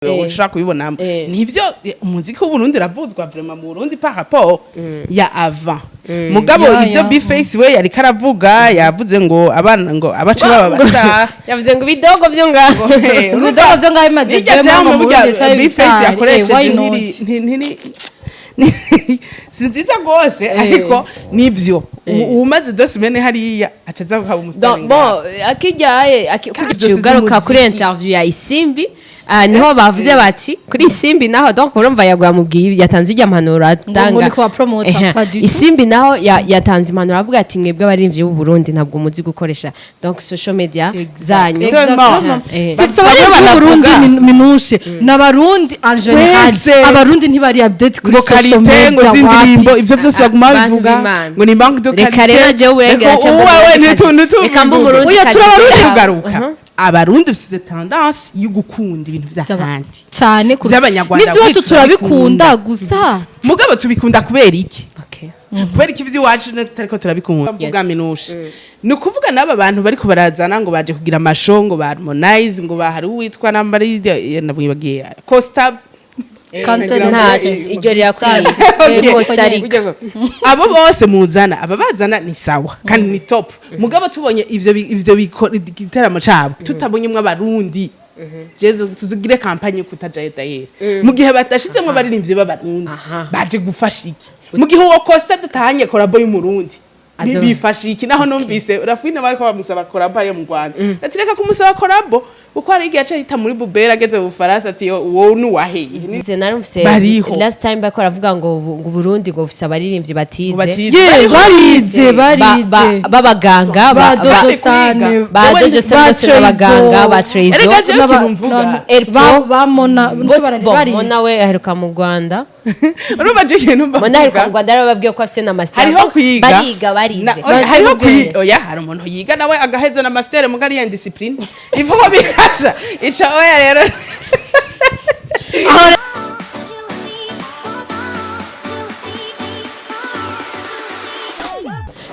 Ushobora kubibonamo nivyo, umuziki w'Uburundi uravuzwa vraiment mu Burundi par rapport ya avant, mugabo ivyo B-Face we yariko aravuga, yavuze ngo abana ngo abaca baba bataha. Yavuze ngo ibidogo byo ngaho. Ibidogo vyo ngaho bimaze Irya dema ngo terme mu burya Burundi cabe B-Face bisare. yakoresheje Why not? Si nziza rwose, ariko nivyo. Uwumaze 2 semaines hariya aca aza kukaba umusitari. Bon, akijyaye Kandi byose ugaruka kuri z'umuziki. interview ya Isimbi, niho bavuze bati kuri Isimbi naho, donc urumva yaguye amubwiye yatanze ijya mpanuro atanga Ngo ni kuba promoter, pas du tout. Isimbi naho yatanze impanuro avuga ati: "Mwebwe abaririmbyi b'u Burundi ntabwo muzi gukoresha donc social media zanyu." Exactement. Si Bamwe abarundi b'Uburundi banavuga. Minushe n'abarundi en général, Twese. abarundi ntibari update kuri Ngo social qualité ngo media. z'indirimbo, Wapi. ivyo byose baguma Bantu babivuga b'Imana. ngo ni manque de Reka qualité. rero jewe uburenganzira Reka mba uwawe Umurundi. Reka mbe Umurundi Oya, kazi. turabarundi. Tugaruka, abarundi dufite tendance yo gukunda ibintu vy'ahandi. Cyane Vy'abanyarwanda n'iby'iwacu bwica. turabikunda gusa. Mugabo tubikunda kubera iki? Kubera iki ivy'iwacu tutariko turabikunda? Mvuga minushe, ni ukuvuga n'aba bantu bariko barazana ngo baje kugira amasho, ngo ba Harmonize, ngo ba hari uwitwa nambari nabwibagiye, Costa. Kantare. Nta iryo rirakwiye. Okay. Costa Rica. Abo bose muzana, aba bazana ni sawa kandi ni top, mugabo tubonye ivyo igiteramo cabo tutabonyemwo abarundi, jezo tuzigire campagne yo kutajayo dayeri mu gihe badashizemwo abaririmbyi b'abarundi. Baje gufasha iki mu gihe uwo Costa adatahanye collabo y'umurundi? Bifasha iki? Naho numvise Rafine bariko bamusaba collabo ariyo mu Rwanda, ati reka kumusaba collabo kuko hari igihe aca yita muri bubera ageze mu Bufaransa, ati wowe nuwaheye. Nze narumvise Bariho. last time bariko baravuga ngo Burundi ngo bufise abaririmbyi batize. Ngo batize. Ye, Bariho. barize. Barize. B'abaganga ba Dodo Sane, ba Dodo Sane bose n'abaganga ba Trezo. Erega jewe ikintu mvuga. Elpo. Ba Mona. Bose. Bon, Mona we aheruka mu Rwanda. Urumva je ikintu mba Mona aheruka mu mvuga? Rwanda, yarababwiye ko afise na master. Hariho kwiga. Bariga, barize. Oya, hariho ubwenge. kwiga, oya, hari umuntu yiga nawe agaheza na master, muga ari indiscipline ivugo bihasha ica, oya rero. Aho.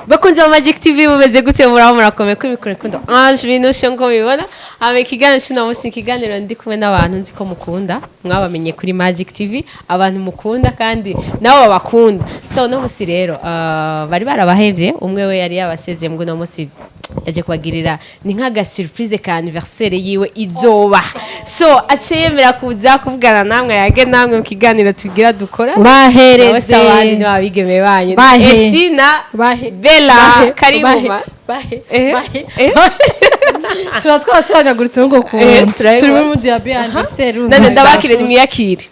Bakunzi ba Magic TV, mumeze gute? Muraho, murakomeye? Kuri mikoro kundo Ange Minushe, ngo mubibona hama ikiganiro cy'uno munsi, ikiganiro ndi kumwe n'abantu nzi ko mukunda, mwabamenye kuri Magic TV, abantu mukunda kandi nabo babakunda. So uno munsi rero, bari barabahevye, umwe we yari yabasezeye, ngo uno munsi yaje kubagirira ni nk'aga surprise ka anniversaire yiwe izoba, so aciye yemera kuza kuvugana namwe, yage namwe mu kiganiro tugira dukora. Bahereze. Nawe se abandi n'abigeme banyu. Bahe. Esi na Bahe. Bella. Bahe. Karibu. Bahe. Ma. Bahe. Bahe. Tuba twashanyaguritse ngo kuntu Turabibona. turi muri mudiabe anniversaire. None ndabakire, nimwiyakire.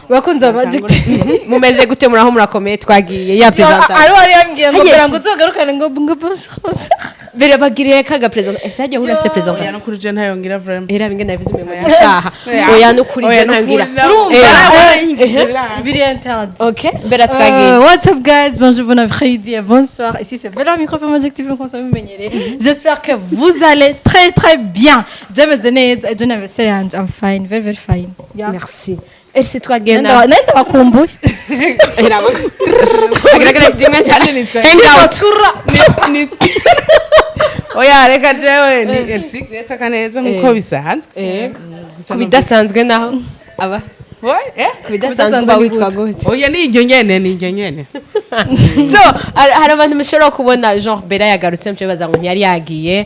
Bakunze ba Magic TV. Mumeze gute? Muraho, murakomeye? Twagiye ya Ari presentation. wari yambwiye ngo Yes. kugira ngo uzogarukane ngo bonjour. Bera bagiriye kaga presentation. Ese hajya uhura afise Oya, presentation? no kuri je ntayongira vraiment. Era binge nabivuze umengo ndashaha. Oya, no kuri je ntangira. Urumva. Biri interdit. Okay, Bera, twagiye. What's up guys, bonjour, bon après-midi et bonsoir. Ici c'est Bella microphone Magic TV, comme ça vous menyerez. J'espère que vous allez très très bien. Jemeze neza, ejo anniversaire yanje, I'm fine, very very fine. Yeah. Merci. Ese twagiye na Nenda bakumbuye. agaragara dimwe hangout. Oya, reka jewe ni Elsie Greta Kaneza nkuko bisanzwe. Yego. Ku bidasanzwe naho aba Oya, eh? Ku bidasanzwe uba witwa gute? Oya, ni iryo nyene, ni iryo nyene. So hari abantu mushobora kubona genre Bella yagarutse muco baza ngo ntiyari yagiye,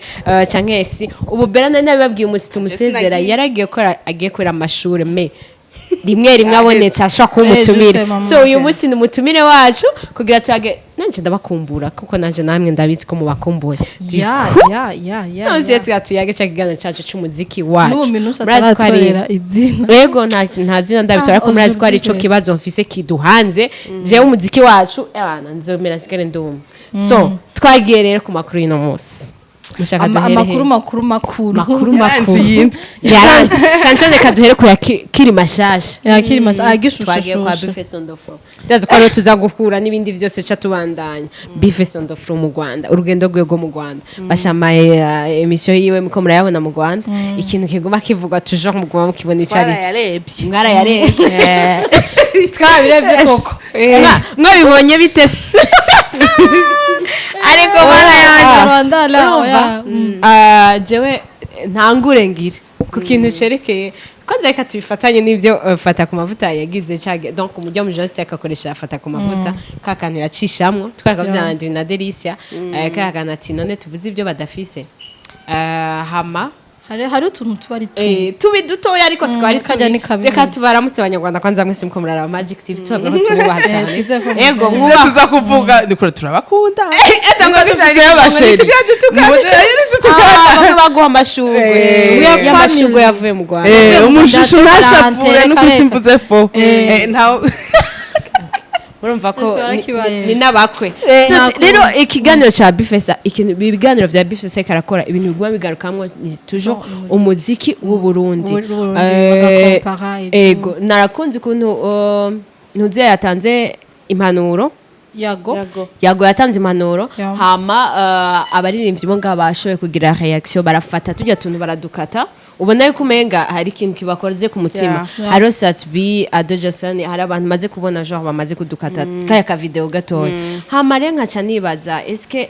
canke esi ubu Bella nari nabibabwiye umunsi tumusezera. Nagiye. Yaragiye gukora, agiye kubera amashuri, me rimwe rimwe abonetse ashobora kuba umutumire. Justement, So uyu okay. munsi ni umutumire wacu kugira tuyage. Nanje ndabakumbura kuko nanje namwe ndabizi ko mubakumbuye. Ya. Nonse tuya tuyage ca kiganiro cacu c'umuziki wacu. N'ubu Minusha Murazi ko ari- ataratorera izina. Yego, nta zina ndabitora, ariko murazi ko ari ico Aujourd'hui. kibazo mfise kiduhanze jewe umuziki wacu, ebana nzomera nsigare ndumva. So twagiye rero ku makuru y'uno munsi, mushaka duhere he? Amakuru makuru makuru. Makuru Yaranze makuru. iyindi. Yaranze cane cane, reka duhere ku ya kiri mashasha. Yakiri masha Twagiye kwa agishushu. B-Face on the floor, ndazi ko ariho tuza guhura n'ibindi vyose ca tubandanya. B-Face on the floor mu Rwanda, urugendo rwiwe rwo mu Rwanda, bashamaye émission yiwe muko murayabona mu Rwanda, ikintu kiguma kivugwa toujours, muguma mukibona ico ari cyo. Twarayarebye. Mwarayarebye? Twabirebye koko. Mwabibonye bite se? Ariko mana yanjye. Rwanda la Urumva? oya. Ah, jewe ntangure ngire ku kintu cerekeye Kwanza reka tubifatanye n'ivyo Fata ku Mavuta yagize cage. Donc umujya mu journaliste akakoresha Fata ku Mavuta ka kantu yacishamwo, twarakavuze na Andrew na Delicia, ka kantu ati none tuvuze ibyo badafise. Hama Hari utuntu tuba ari tu tubi dutoya, ariko twari kajya ni tubi. kabi. Reka tubaramutse Abanyarwanda kwanza mwese muko muraraba Magic TV, tubabwira ko tububaha cyane. Twizeye ko mumeze Ego. neza. Ibyo Mwubaha. tuza kuvuga ni kure, turabakunda. Dufise y'abasheri. Ah, bamwe baguha amashurwe. We are Y'amashurwe family. yavuye mu Rwanda. Umushushu ntashavure. Reka, N'ukuri reka. simvuze fo. Ntawe. Murumva ko Ese warakibaye. ni n'abakwe. So, rero ikiganiro cya Bifesa, ikintu ibiganiro bya Bifesa karakora, ibintu biguma bigarukamwo ni toujours umuziki w'u Burundi. W'u Burundi, bagakompara et tout. Ego, narakunze ukuntu Ntuze yatanze impanuro. Yago. Yago yatanze impanuro. Hama abaririmbyi bo ngaha bashoboye kugira reaction, barafata tujya tuntu baradukata, ubona yuko umenga hari ikintu kibakoze ku mutima. Hariho Sat-B, Ado Jason, hari abantu maze kubona genre bamaze kudukata kaya ka video gatoya. Hama rero nkaca nibaza, eske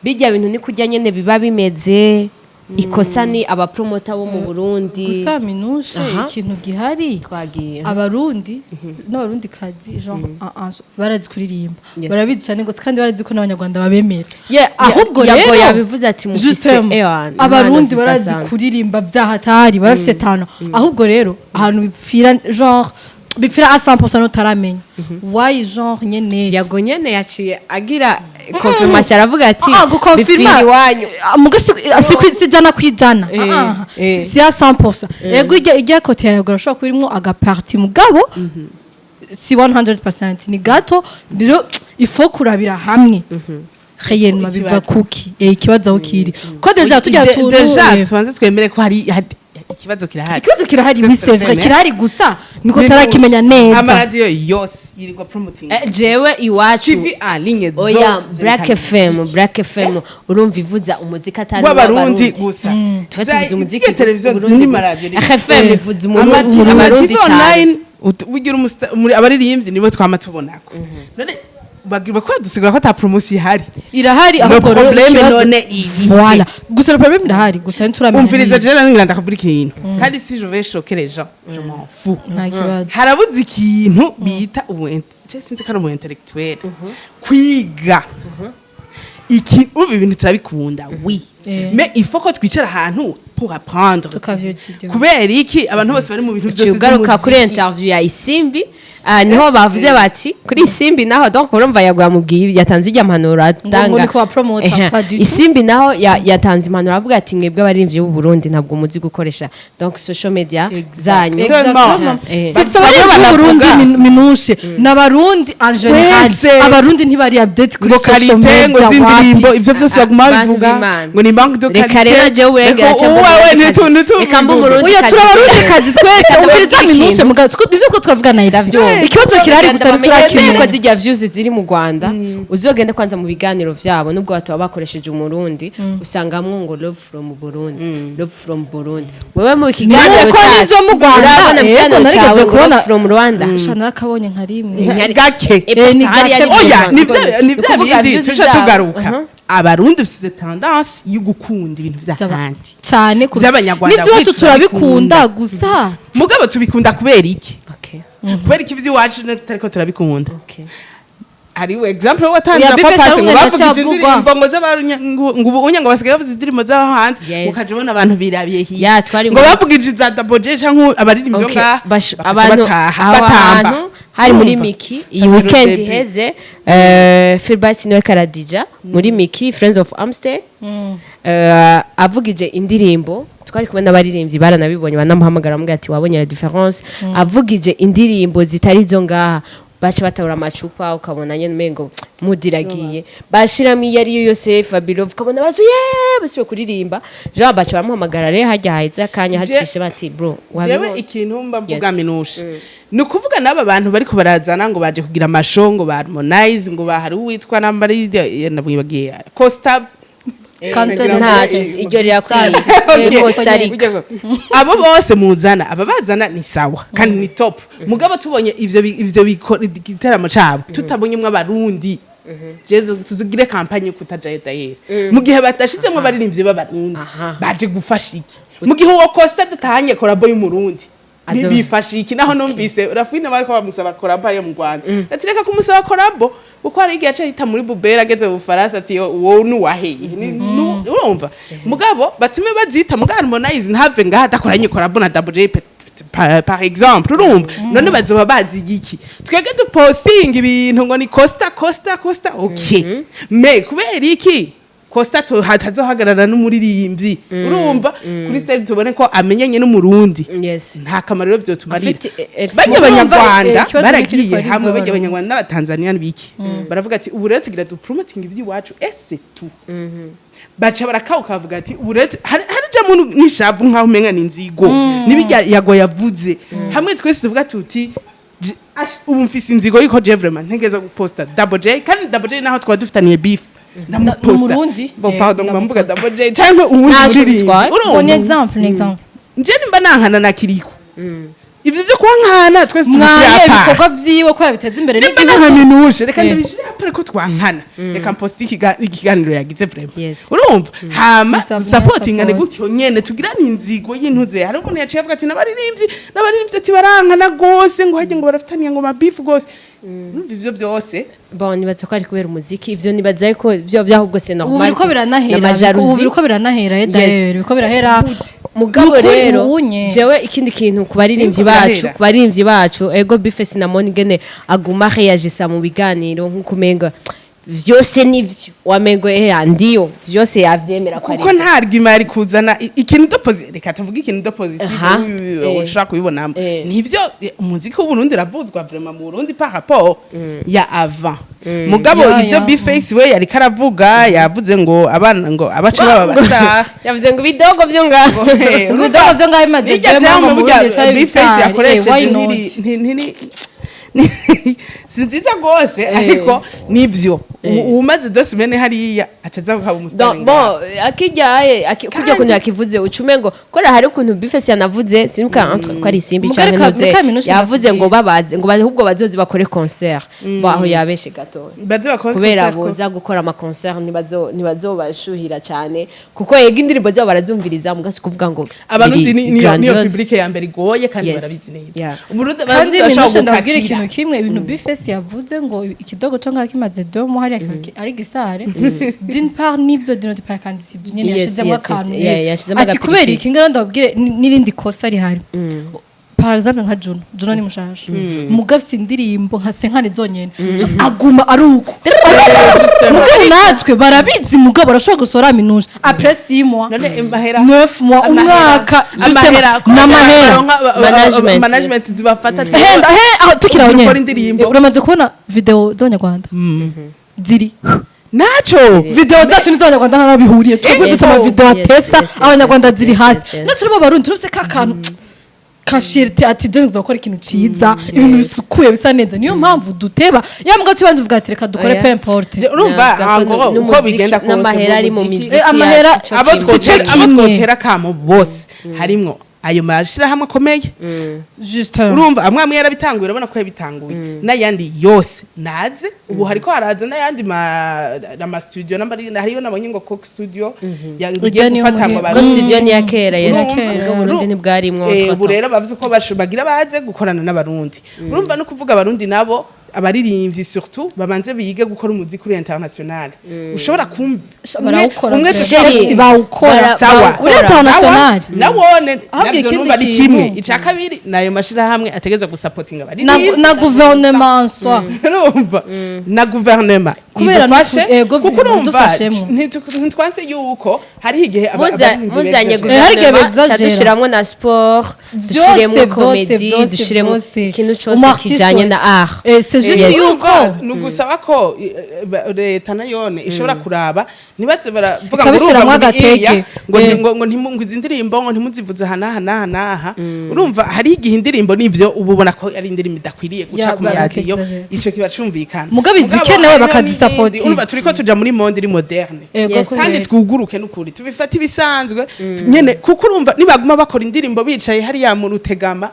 bijya bintu ni kurya nyene biba bimeze, ikosa ni abapromota bo mu Burundi? Gusa Minushe, ikintu gihari, Twagiye. Abarundi n'Abarundi kazi genre barazi kuririmba. Barabizi cyane gose, kandi barazi ko n'Abanyarwanda babemera. Ahubwo Ahubwo rero rero yabivuze ati mufise justement, ewa, Abarundi impano barazi zidasanzwe. kuririmba vyahatari, barafise tano. Ahubwo rero ahantu bipfira, genre bipfira à 100% utaramenya why, genre nyene. Yago nyene yaciye agira confirmation, aravuga ati Ah, gukonfirma. bipfira iwanyu. Ah, muga si 100%. Ah, si à 100%. Yego, ijya côté yawe urashobora kuba irimo agaparti, mugabo si 100%, ni gato. Rero il faut kurabira hamwe réellement biva Ikibazo. kuki, ikibazo aho kiri, ko déjà tujya tuntu Déjà tubanze twemere ko hari ikibazo kirahari. Ikibazo kirahari, oui, c'est vrai. Twemere. Kirahari, gusa niko tarakimenya neza. Amaradiyo yose yirirwa promoting. Jewe iwacu TV en ligne oya, zose Black zerekana FM, Black FM urumva ivuza umuziki atari w'Abarundi gusa. Tuba tuvuze umuziki Ziriya televiziyo Burundi ni gusa. maradiyo. FM ivuza Abarundi Abarundi cyane. online ugira muri abaririmbyi nibo twama tubonako. None bagira ko dusigura ko ata promotion ihari? Irahari. No Ahubwo rero problème. ikibazo- None iyi Voilà, gusa le problème irahari, gusa ntituramenya Umviriza. neza. Jewe ngira ndakubwira ikintu, kandi si je vais choquer les gens, je m'en fous. Nta kibazo. Harabuze ikintu bita ubu je sinzi ko ari ubu intellectuel, kwiga iki. Ubu ibintu turabikunda, oui, mais il faut ko twicara ahantu pour apprendre. Tukavyutira. Kubera iki abantu bose bari mu bintu byose Ugaruka kuri by'umuziki? interview ya Isimbi, niho bavuze bati kuri Isimbi naho, donc urumva yaguye amubwiye, yatanze ijya mpanuro atanga. Ngo ni kuba promoter, pas du tout. Isimbi naho yatanze impanuro, avuga ati mwebwe abaririmbyi b'u Burundi ntabwo muzi gukoresha donc social media zanyu. Exactement. Si abaririmbyi Bamwe b'Uburundi, banavuga. Minushe, n'Abarundi en général. Twese. Abarundi ntibari update kuri Ngo social qualité ngo media, z'indirimbo, wapi. ivyo byose baguma Bantu babivuga b'Imana. ngo ni manque de Reka qualité. rero jewe uburenganzira Reka mba uwawe Umurundi. Reka mba Umurundi. Oya, Kazi. turabarundi kazi twese. Umviriza Minushe, mugabo ivyo ko turavuga na Ndavyumva. ikibazo kirahari, gusa Bamenyeshe ntiturakimenya. ko zijya views ziri mu Rwanda, uzogende kwanza mu biganiro vyabo, nubwo bataba bakoresheje Umurundi, usangamwo ngo "love from Burundi, love from Burundi". Wewe mu kiganiro Nuko n'ivyo mu Rwanda, urabona mu yego, kiganiro narigeze cyawe ngo kubona- "love from Rwanda". Sha, narakabonye nka rimwe. Gake. Ni hariya gake. ni mu Oya, Rwanda. ni bya Ukuvuga bindi views tuca zabo. tugaruka. Abarundi dufite tendance yo gukunda ibintu vy'ahandi. Cyane Vy'Abanyarwanda n'iby'iwacu bwica. turabikunda gusa. Mugabo tubikunda kubera iki? Okay. Kubera iki ivy'iwacu tutariko turabikunda? Okay. Hariho example watanze Oya, kwa Bifesa pasi ngo rumwe bavugije ndacavugwa. indirimbo ngo z'abarunya, ngo ubu unya ngo basigaye bavuza indirimbo z'aho hanze. Ukaja ubona abantu birabiye hirya Ya, twari ngo bavugije za Double J canke abaririmbyi bo Okay, ngaha, bakaca abantu bataha aho batamba. hantu hari muri Urumva? Miki iyi Ça, c'est le weekend début. iheze, Philbert niwe karadija muri Miki Friends of Amstel, avugije indirimbo, twari kumwe n'abaririmbyi baranabibonye, banamuhamagara bamubwira ati wabonye la différence. Avugije indirimbo zitari zo ngaha, baca batabura amacupa, ukabona nyene umengo mudiragiye, bashiramo iyo ariyo yose Fabilove, ukabona barazu ye basubiye kuririmba, jean baca baramuhamagara rero hajya haheze akanya hacishe bati bro, Jewe wabibonye? ikintu mba mvuga, Yes. Minushe, ni ukuvuga n'aba bantu bariko barazana ngo baje kugira amasho, ngo ba Harmonize, ngo ba hari uwitwa nambari nabwibagiye, Costa. Kantare. Nta iryo rirakwiye. Okay. Costa Rica. Abo bose muzana, aba bazana ni sawa kandi ni top, mugabo tubonye ivyo igiteramo cabo tutabonyemwo Abarundi, jewe tuzugire campagne yo kutajayo dayeri mu gihe badashizemwo abaririmbyi b'Abarundi. Baje gufasha iki? Mu gihe uwo Costa adatahanye collabo y'Umurundi, bifashe iki? Naho numvise Rafine bariko bamusaba collabo ariyo mu Rwanda, ati reka kumusaba collabo, kuko hari igihe aca yita muri bubera ageze mu Bufaransa, ati wowe nuwaheye. Urumva, mugabo batume bazita, mugabo Harmonize ntave ngaha adakoranye collabo na Double J, par exemple. Urumva, none bazoba bazi iki? Twebwe dupostinga ibintu ngo ni Costa, Costa, Costa, okay, mais kubera iki Costa hatazohagarara n'umuririmbyi, urumva, kuri stage, tubone ko amenyanye n'Umurundi? Nta kamaro rero vyotumarira. Afite, Bajya Urumva, Abanyarwanda ikibazo baragiye ni kiri hamwe, bajya kwari. Abanyarwanda n'Abatanzania n'ibiki, baravuga ati ubu rero tugira dupromoting iby'iwacu ese tu baca barakawuka, bavuga ati ubu rero hari jamwe n'ishavu nkaho umenga ni inzigo n'ibijya Yago yavuze hamwe. Twese tuvuga tuti ubu mfise inzigo yuko je vraiment ntegeza guposta Double J, kandi Double J naho twaba dufitaniye beef, ndamuposta. N'Umurundi, Bon, pardon, mba mvuga ndamuposta. Double J canke uwundi Ntaco muririmbyi. bitwaye. Urumva? Bon exemple, ni exemple. Nje nimba nankana na Kiriko, ivyo vyo kubankana twese tubishire Mwaye apart. ibikorwa vyiwe kubera biteza imbere Nimba n'igihugu. nankaminuje, reka ndabishire apart ko twankana, reka mposte ikiganiro yagize vraiment. Urumva, hama supportingane support. gutyo nyene, tugirane inzigo y'intuze. Hari umuntu yaciye avuga ati n'abaririmbyi ati barankana gose, ngo hajye ngo barafitaniye ngo mabifu gose. Urumva, ivyo vyose Bon, nibaza ko ari kubera umuziki ivyo, nibaza ko byo byahubwo c'est Ubu normal. biriko biranahera. N'ama jalousie. Ubu biriko biranahera, d'ailleurs biriko birahera. Mugabo Nukuri rero ubunye. jewe ikindi kintu ku baririmbyi Biriko bacu, birahera. ku baririmbyi bacu, ego, Bface Sinamoni ngene aguma réagisa mu biganiro nk'uko umenga vyose nivyo, wamengo ndiyo vyose yavyemera ko ari Kuko nta argument yari kuzana. Ikintu de reka tuvuge ikintu de positif ushobora kubibonamo. Nivyo, umuziki w'Uburundi uravuzwa vraiment mu Burundi par rapport ya avant, mugabo ivyo Bface we yariko aravuga, yavuze ngo abana ngo abaca baba bataha. Yavuze ngo ibidogo vyo ngaho. Ngo ibidogo vyo ngaho bimaze Bijya demo terme ngo mu burya Burundi bicaye Bface bisare. yakoresheje Why not? Si nziza rwose, ariko nivyo. Uwumaze 2 semaines hariya aca aza kukaba umusitari. Bon, akijyaye kurya kuntu yakivuze, ucume ngo kora hari ukuntu Bface yanavuze, simuka entre ko ari Isimbi Mugare canke ntuze muka Minushe yavuze ngo ndakubwira. babaze ngo ahubwo bazoze bakore concert. Bon, aho yabeshe gatoya. Baze bakore Kubera concert boza gukora ama concert, ntibazobashuhira cyane, kuko yega indirimbo zabo barazumviriza, mugasi kuvuga ngo Abarundi biri niyo grandiose. public ya mbere igoye kandi barabizi neza. Umurundi Kandi Abarundi bashobora Minushe, ndabwira gukatira. ikintu kimwe, ibintu Bface yavuze ngo ikidogo cyo ngaho kimaze 2 mois hariya ari gisare, d'une part nivyo, d'une autre part kandi sibyo nyene. Yashizemo akantu. Yeah, yashizemo Ati kubera agapiripiri. iki? Ngero ndababwire n'irindi kosa rihari. Par exemple nka Juno, Juno ni mushasha, mugabo afise indirimbo nka senkane zonyene. So, aguma ari uko. Mugabo natwe barabizi, mugabo barashobora gusohora Minushe après 6 mois, None amahera 9 mois, umwaka, amahera justement, n'amahera. Management, Management zibafata ati Henda he aho tukiri aho Ukora nyene. indirimbo. Uramaze kubona video z'Abanyarwanda ziri Naco video zacu n'iz'Abanyarwanda nta bihuriye. Twebwe dufite ama video atesa, Abanyarwanda ziri hasi. Natwe turi Abarundi turufise ka kantu ka fierté, ati je nza gukora ikintu ciza, ibintu bisukuye, bisa neza. Niyo mpamvu duteba ya mbwa, tubanze uvuga ati reka dukore, Oya. peu importe. Urumva, Navuga ko ngo uko n'umuziki bigenda kose, n'amahera ari mu muziki, miziki Amahera yacu, ico abo kimwe. Si co twotera abo kimwe. twotera kamo bose harimwo ayo mashirahamwe akomeye. Juste. Urumva, amwe amwe yarabitanguye, urabona ko yabitanguye, n'ayandi yose naze. Ubu hariko haraza n'ayandi ama studio hariyo nabonye ngo Coke Studio Ujya igiye niyo gufata ngo Ko barundi. Studio ni iya kera, yes. Urumva? Ubwo Burundi ntibwarimwo. Ubu rero bavuze ko bagira baze gukorana n'Abarundi. Urumva, no kuvuga Abarundi nabo, abaririmbyi surtout, babanze bige gukora umuziki kuri international ushobora kumva Barawukora umwe pe. Chéri, Bawukora. Sawa. bawukora. Kuri international. Nawone Ahubwo navyo ikindi numva ari kintu. kimwe. Ica kabiri, nayo mashirahamwe ategerezwa gusapotinga na, abaririmbyi. Na gouvernement en soi. Urumva, na guverinoma Kubera idufashe, ego, kuko urumva idufashemwo. ntitwanse yuko hariho igihe abaririmbyi Muzanye bejeje. Hari igihe guverinoma, bexagera. ca dushiramo na sport, dushiremo Byose, byose, comedy, byose, dushiremo byose. ikintu cose Umu-artiste kijanye wese. na art. C'est juste yuko Urumva, ni ugusaba ko leta nayone ishobora kuraba, ntibaze baravuga ngo Ikabishiramwo urumva ngo agatege. iya, ngo ngo izi ndirimbo ngo ntimuzivuze aha n'aha n'aha n'aha. Urumva, hari igihe indirimbo nivyo uba ubona ko ari indirimbo idakwiriye guca Ya, ku maradiyo, barakexagera. ico kiba cumvikana. Mugabo izikenewe hariho bakazisapotinga. n'izindi. Urumva, turiko tuja muri monde iri moderne. Ego, Kandi kubera. twuguruke n'ukuri, tubifate ibisanzwe nyene, kuko urumva nibaguma bakora indirimbo bicaye hariya mu Rutegama.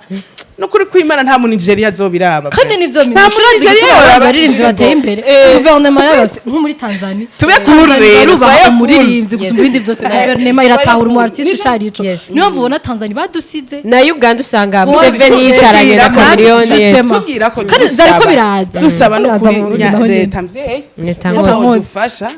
Nukuri kw'Imana, nta mu Nigeria azobiraba. Kandi nivyo. Nta muri Nigeria yoraba. Abaririmbyi bateye imbere, guverinoma yabo, nko muri Tanzania, Tube cool rero, barubaha soyez cool. umuririmbyi gusumba ibindi byose. Guverinoma iratahura umu artiste icari ico. Niyo mpamvu ubona Tanzania badusize. Na Uganda usanga Bose Museveni yicaranye na Chameleone. Chameleone, yes. Justement. Tubwira ko Kandi vyariko biraza. Dusaba no Biraza kuri mu Burundi naho nyene. leta mvyeyi Leta ko nkozi. bodufasha,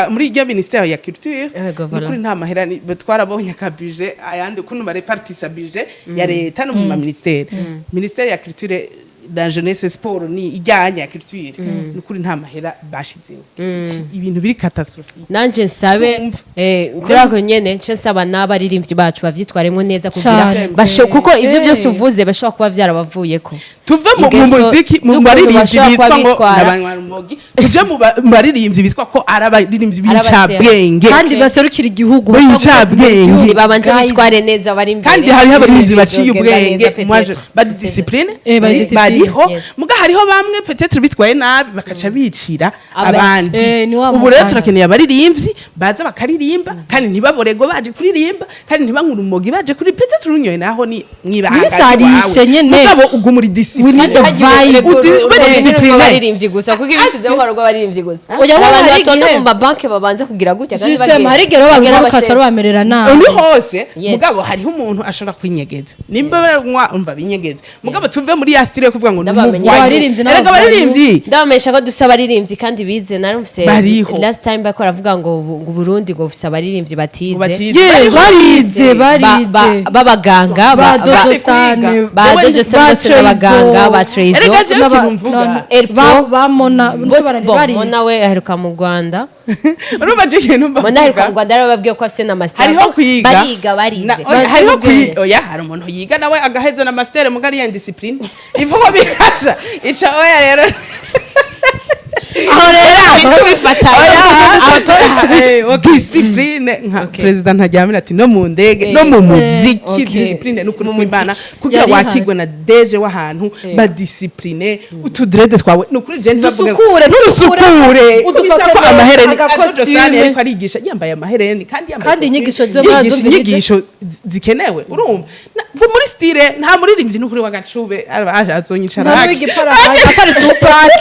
muri iryo ministère ya culture. Yego, voilà. Nukuri nta mahera twarabonye aka budget, ayandi ukuntu barepartisa budget ya leta no mu ma ministère, ministère ya culture na jeunesse, sport, ni ijyanye ya culture, nukuri nta mahera bashizeho, ibintu biri catastrophe. Nanje nsabe Numva. Kuri ako nyene nce nsaba n'abaririmbyi bacu bavyitwaremo neza kugira Cane. kuko ivyo byose uvuze bashobora kuba vyarabavuyeko. Tuve mu Ingeso muziki, mu z'ukuntu baririmbyi bashobora kuba bitwa ngo bitwara. n'abanywarumogi, tuje mu baririmbyi bitwa ko ari abaririmbyi b'incabwenge. Kandi baserukira igihugu. B'incabwenge. Babanze Guys. bitware neza bari imbere. Kandi hariho abaririmbyi baciye Bizogenda ubwenge, neza, mwaje peut-être. ba discipline. Bari discipline. Bariho. Yes. Muga hariho bamwe peut-être bitwaye nabi, bakaca bicira abandi. Ni wa Ubu rero mugani. turakeneye abaririmbyi baza bakaririmba, kandi ntibaborego baje kuririmba, kandi ntibanywe urumogi baje kuri, peut-être runyoye naho ni mwibanga. Ntibisarishe nyene. Mugabo uguma uri We discipline. need the vibe. Ube discipline. Abaririmbyi gusa, kuko ibishizeho ngo rw'abaririmbyi gusa. Oya, wowe abantu hari batonda igihe- mu mabanki babanza kugira gutya kandi Justement, hari igihe rero bagira babikora ukaca abashefu. rubamerera nabi. Ni hose. Yes. Mugabo hariho umuntu ashobora kwinyegeza, nimba banywa umva binyegeza, mugabo tuve muri ya style yo kuvuga ngo ni Ndabamenye. umuvwanyi. Abaririmbyi Erega n'abavwanyi. abaririmbyi Ndabamenyesha ko dufise abaririmbyi kandi bize. Narumvise Bariho. last time bariko baravuga ngo Burundi ngo bufise abaririmbyi batize. Ngo batize. Ye, Bariho. barize. Barize. B'abaganga ba Dodo Sane, ba Dodo Sane ba bose n'abaganga ba Trezo. Trezo. Erega jewe ikintu mvuga. Elpo. Ba Mona Bose bose bon, barize. Mona we aheruka mu Rwanda. Urumva je ikintu mba Mona aheruka mvuga? mu Rwanda, yarababwiye ko afise na master. Hariho kwiga. Bariga, barize. Oya, hariho ubwenge. kwiga, oya, hari umuntu yiga nawe agaheza na master, muga ari indiscipline ivugo bihasha ica, oya rero. Aho rero tubifatanya. Oya, discipline nka president Ntaryamira ati no mu ndege no mu muziki, discipline n'ukuri kw'Imana, kugira Yari ihari. wakigwe na deje w'ahantu ba discipline, utudrede twawe nukuri je ntibavuge ngo- Dusukure, ntusukure. dusukure. Udufate Kubita ko neza, amahereni agakostume. Adojo Sani ariko arigisha yambaye amahereni kandi yambaye Kandi costume. inyigisho zo Yigisha barazumvirije. inyigisho zikenewe, urumva muri style nta muririmbyi n'ukuri w'agacube aje azonyicara. Nta w'igifaransa atari Tupac.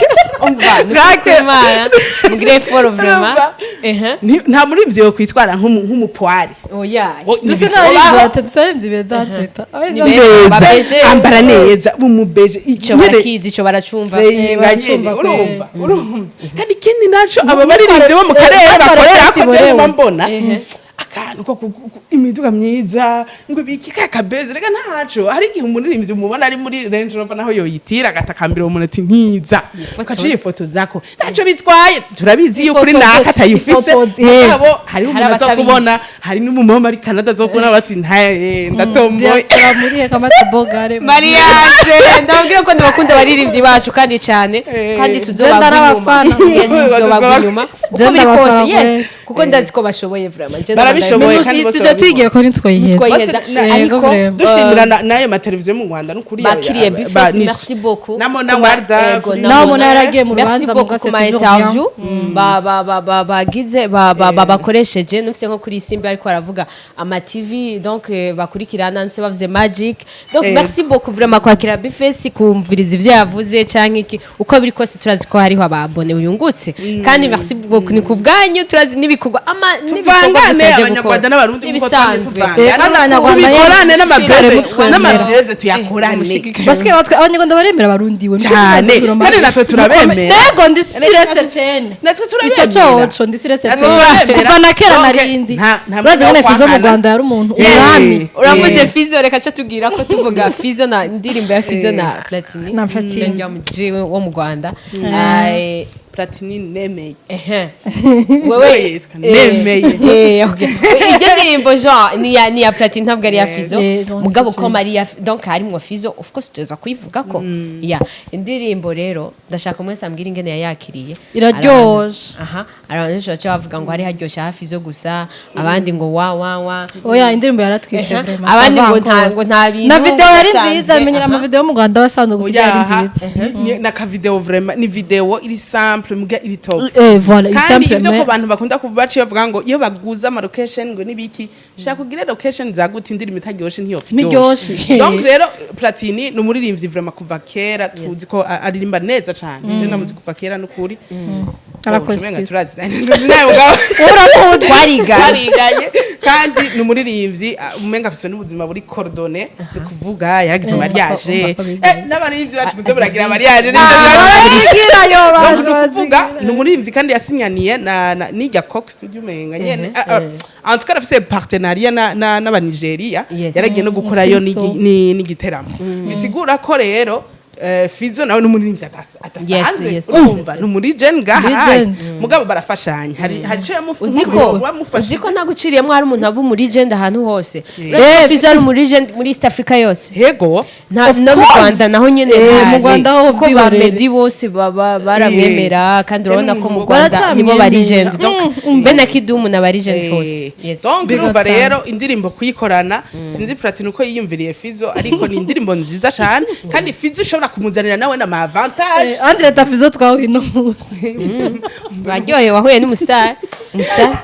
Gake. Imana mugire foro vraiment. Urumva? Ehe. Nta muririmbyi yo kwitwara nk'umupwari. Oya. Duse n'abaririmbyi duse abaririmbyi beza treta. Ni beza. Beza. Babeje. Ambara neza, bumubeje. Ico barakizi, ico baracumva. Seyinga Baracumva nyene, kweli. urumva kandi ikindi naco, aba baririmbyi bo mu karere bakorera ko Borewe. jewe mbona akantu ko imiduga myiza ngo ibiki ka kabeze, rega ntaco. Hari igihe umuririmbyi umubona ari muri Range Rover, naho yoyitira agatakambira uwo muntu ati ntiza, ukaca yifotozako, ntaco bitwaye. Turabizi yuko uri Ifotoze, naka atayifise. ifotoze. Mugabo hariho Hari umuntu aza abatabizi. kubona, hari n'umumama ari Canada azokubona bati ntaye ndatomboye. Diaspora muri kamata bogare. Mariage, ndababwira ko ndabakunda abaririmbyi bacu kandi cyane, kandi tuzobagwa Genda inyuma. n'abafana. Yes, tuzobagwa inyuma uko Genda biri kose. abafana, Yes, kuko ndazi ko bashoboye vraiment. Genda. Barabishoboye. Kandi bose Isi tuyigiye ko ntitwayiheza. Twayiheza. Bose ariko Yego, vraiment. Dushimira n'ayo mateleviziyo mu Rwanda n'ukuri bakiriye Bface, merci beaucoup. Na Mona Warda. Ego, kuri- na Naho Mona yaragiye mu Merci rubanza, beaucoup muga ku ma c'est toujours interview ba ba ba ba bagize ba ba ba bakoresheje. Nufise nko kuri Simba ariko aravuga ama TV, donc bakurikirana, nufise bavuze Magic, donc merci beaucoup vraiment kwakira Bface, kumviriza ivyo yavuze canke iki, uko biri kose turazi ko hariho ababone uyungutse, kandi merci beaucoup ni kubwanyu, turazi n'ibikorwa ama n'ibikorwa Tuvangane byose yaje Abanyarwanda gukora. n'Abarundi nkuko twamye Ibisanzwe. tuvangana. Kandi Abanyarwanda Tubikorane yemwe, n'amabeze mutwemera. n'amabeze tuyakorane. Basigaye batwe Abanyarwanda baremera Abarundi we. Cyane. Kandi natwe turabemera. Yego, ndi sûre certaine. Natwe Ico turabemera. coco ndi sûre Natwe certaine. turabemera. Kuva na kera Donc, narindi nta urazi mwanya wo ngene Fizo mu kwangana. Rwanda yari umuntu Yes. umwami. Uravuze Fizo, reka ca tubwira ko tuvuga Fizo na indirimbo ya Fizo na Platini. Na Platini. Njya mu G wo mu Rwanda. Platini nemeye. Ehe. Wewe Yitwa Nemeye. Okay. Iryo ndirimbo Jean ni ya Platini, ntabwo ari ya Fizo. Donc, Mugabo c'est ko Maria, donc harimwo Fizo, of course tuza kuyivuga ko ya indirimbo. Rero ndashaka umwe ambwira ingene yayakiriye. Iraryoshe. Aha, hari abantu benshi baca bavuga ngo hari haryoshye hafi Fizo gusa, abandi ngo wa wa wa. Oya, indirimbo yaratwitse Ehe. vraiment. Abandi ngo Ça va nta encore. ngo nta bintu Na video yari bidasanzwe. nziza, menyera ama video yo mu Rwanda basanzwe gusa yari Oya, nziza. na ka video vraiment ni video iri simple. simple muga iri top. Voilà, iri Kandi simple. ivyo ko Mais bantu bakunda kuba baciye bavuga ngo iyo baguza ama location ngo nibiki, shaka ugire location zagute, indirimbo itaryoshe ntiyopfa. Ntiryoshe. Donc rero Platini ni umuririmbyi vraiment kuva kera tuzi ko aririmba neza cane. Je ndamuzi kuva kera n'ukuri. Arakoze. Umenga turazi tuzi nawe mugabo. Uramuzi. Twariganye. Twariganye. Kandi ni umuririmbyi umenga afise n'ubuzima buri coordonné, ni kuvuga yaragize mariage. Umva ko biganye. N'abaririmbyi bacu muze muragira mariage. Bazigira yo. Donc ni Bazi. ukuvuga ni umuririmbyi kandi yasinyaniye na n'ijya Coke Studio umenga nyene. En tout cas arafise partenariat na n'abanigeria. Yaragiye no gukorayo I think so. n'igiteramo. Bisigura ko rero Fizo nawe ni umuririmbyi adasanzwe. Urumva ni umuri jeune ngaha. Legend. Mugabo barafashanya, hari ico Uzi ko wamufashije. Uzi ko ntaguciriyemo, hari umuntu aba umu legend ahantu hose. Uretse ko Fizzo ari umu legend muri East Africa yose. Hego. Nta Of no mu course. Rwanda naho nyene Mu Rwanda ho kuko ba vyihorere. Meddy bose baba baramwemera, kandi urabona ko mu Rwanda Baracamwemera. nibo ba legend. Donc Umva. be na Kidumu na ba legend hose. Yes. Donc Big urumva up sana. rero indirimbo kuyikorana, sinzi Platini uko yiyumviriye Fizo, ariko ni indirimbo nziza cyane kandi Fizo ishobora kumuzanira nawe n'ama avantage. Andre Tafizo twahuye no munsi. Baryohewe, wahuye n'umustar, umustar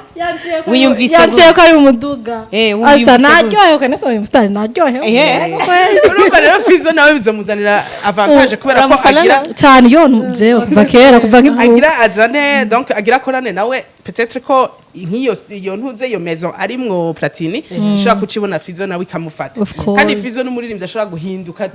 Wiyumvise Yanciye ko ari umuduga. Wiyumvise Asa gute? naryohewe kandi asa umusitari naryohewe. Urumva rero Fizo nawe bizomuzanira avantage kubera ko Uramufana agira nawe? Cyane yo, jewe kuva kera, kuva nkivuka. Agira azane, donc agira akorane nawe, peut-être ko nk'iyo iyo ntuze iyo maison arimwo Platini ishobora kucibona Fizo nawe ikamufata. Of course. Kandi Fizo n'umuririmbyi ashobora guhinduka.